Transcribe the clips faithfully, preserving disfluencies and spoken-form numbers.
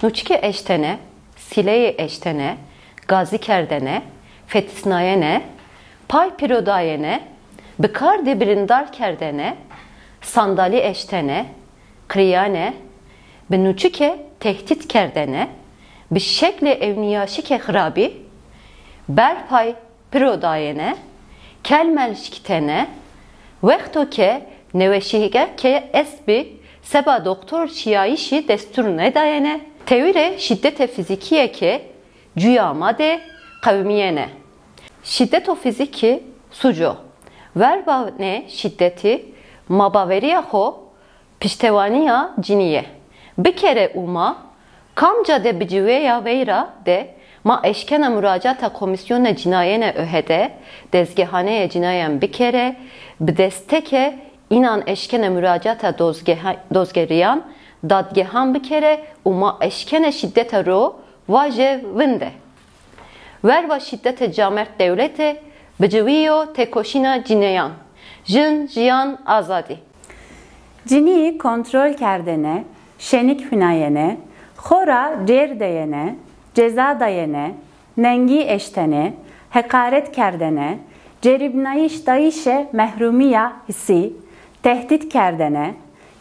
Nuçike eştene, sileyê eştene, gazî kerdene, fetisnayene, pay piro dayene, bi kardî birîndar kerdene, sandalî eştene, qirîyane, bi nuçike tehdît kerdene, bi şeklê ewnîyaşike xirabî, berpay piro dayene, kelmel şikîtene, wexto ke neweşîge ke estbî seba doktor şîyayîşî destûr nêdayene, tewîrê şîdetê fîzîkîye ke cuya ma de qewimîyene. Şîdeto fîzîkî suc o. Verba nê şîdetî ma bawerîya xo piştewanîya cinîye bikere û ma kamca de bi ciwîya veyra de ma eşkena muracata Komîsyona Cinayene ÖHD, dezgehaneyê cinayan bikere, bi desteke înan eşkene muracata dozgeha-, dozgerîyan, dadgehan bikere û ma eşkene şîdete ro vaje vinde. Verba şîdete camêrd dewlete biciwîyo têkoşîna cinîyan, jin, jiyan, azadî. Cinî kontrol kerdene, şenik hunayene, xo ra cêr dayene, ceza dayene, nengî eştene, heqaret kerdene, ceribnayîş dayîşe mehrumîya hîsî, tehdît kerdene,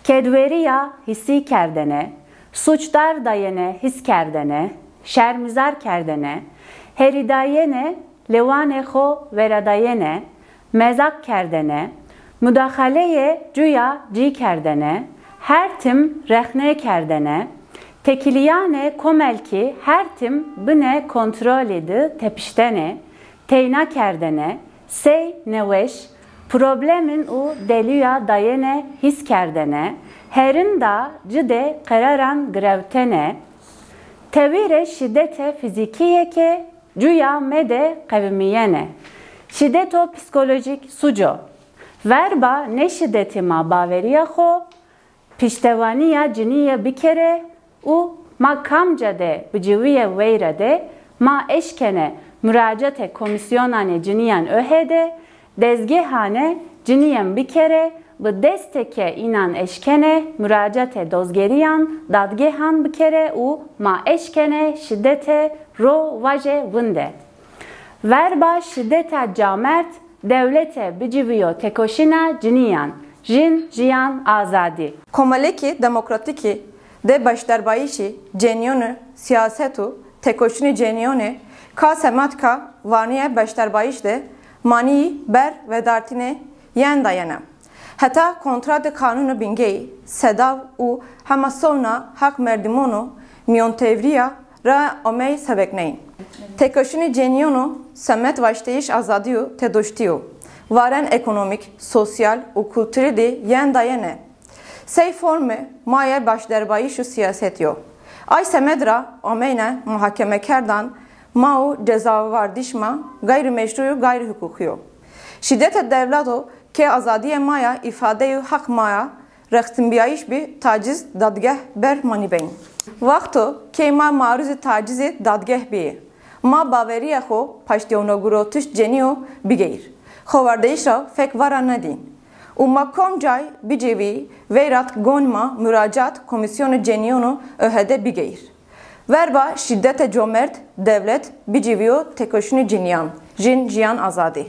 kedwerîya hîsî kerdene, suçdar dayene hîs kerdene, şermizar kerdene, herîdayene lewanê xo veradayene, mezaq kerdene, mudaxaleyê cuya cî kerdene, her tim rexne kerdene, tekilîyanê komelkî her tim binê kontrolî di tepiştene, teyna kerdene, sey neweş, problemin û delîya dayene hîs kerdene, herinda ci de qeraran girewtene, tewîrê şîdete fîzîkîye ke cuya me de qewimîyene. Şîdeto psîkolojîk suc o. Verba nê şîdetî ma bawerîya xo piştewanîya cinîye bikere û ma kamca de bi ciwîye veyra de ma eşkene muracatê Komîsyonanê Cinîyan ÖHD, dezgehane cinîyan bikere, bi destê ke înan eşkene muracatê dozgerîyan, dadgehan bikere û ma eşkene şîdete ro vaje vinde. Verba şîdeta camêrd dewlete bicivîyo têkoşîna cinîyan, jin, jiyan, azadî. Komelêkê demokratîkî de beşdarbayîşê cenîyonî, sîyaset û têkoşînê cenîyonî ka semed ka vanîye beşdarbayîş de manîyî ber vedartînê yen dayene. Heta kontra de qanûnê bingeyî, sedaw û hema sewna heq merdimon û mîyontevrîya ra omey sebekneyî. Têkoşînê cenîyon o semed waşteyîş azadî yo, têdoştî yo. Varen ekonomîk, sosyal û kulturî de yen dayene. Sey formê ma yê beşdarbayîş û sîyasetî yo. Ay semed ra omeyne muhakemekerdan ma û cezawardîş ma gayrîmeşrû û gayrîhuqûqî yo. Şîdetê dewlet o ke azadîyê ma ya îfade û heq ma ya rextinbîyayîş bî taciz, dadgeh ber manîbeyî. Wexto ke ma maruzê tacizê dadgeh bîyê, ma bawerîya xo paştîyewnegurotiş cenîyo bigeyr. Xoverdeyîş ra fek vara nedî. Û ma kom cay bicêvî veyrat gon ma muracat Komîsyonê Cenîyonê ÖHD bigeyr. Verba şîdetê comêrd dewlet bicivîyo têkoşînê cinîyan, jin, jiyan, azadî.